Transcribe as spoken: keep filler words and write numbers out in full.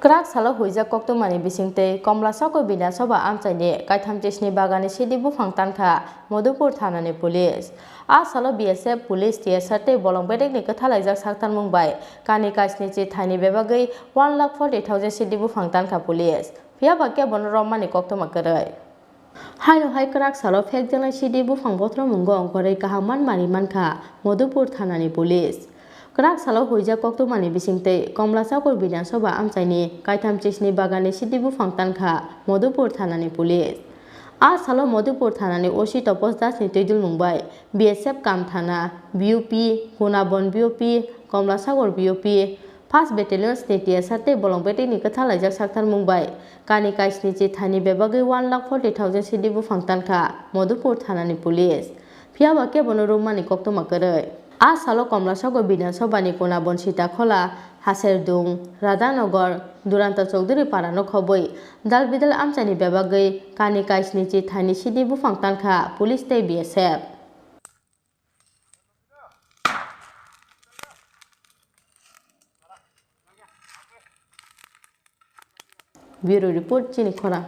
Kwrak salo huijak koktwmani bisingtwi Komlasakor Bidhan Sabha amchaini kaitham chisni bagani sidi buphang tankha Madhupur thanani police. A salo B S F police, T S R tei bolong bedekni kwthalaijak saktarmung bai kani kaisni chi thaini bebagwi one lakh forty thousand sidi buphang tankha police. Phiyaba kebono romani koktwma kwrwi. Haino hai kwrak salo phekjaknai sidi buphang bothromungo ongkhorwi kaham manmani mankha Madhupur thanani police. Kwrak salo huijak koktwmani bisingtwi Komlasakor Bidhan Sabha amchaini kaitham chisni bagani sidi buphang tankha Madhupur thanani police. A salo Madhupur thanani O C Topos Das ni twidulmung bai B S F Kam thana, B U P, Kunabon B U P, Komlasakor B U P, First Battalion sni T S R tei bolong bedekni kwthalaijak saktarmung bai kani kaisni chi thaini bebagwi one lakh forty thousand sidi buphang tankha Madhupur thanani police. Phiyaba kebono romani koktwma kwrwi. A salo Komlasakor Bidhan Sabha ni Kunabon, Sitakhola, Haserdung, Radhanagar, Duranta Chowdhury Parano khobwi dal bidal amchaini bebagwi kani kaisni chi thaini sidi buphang tankha police tei B S F. Bureau Report, Chini Khorang.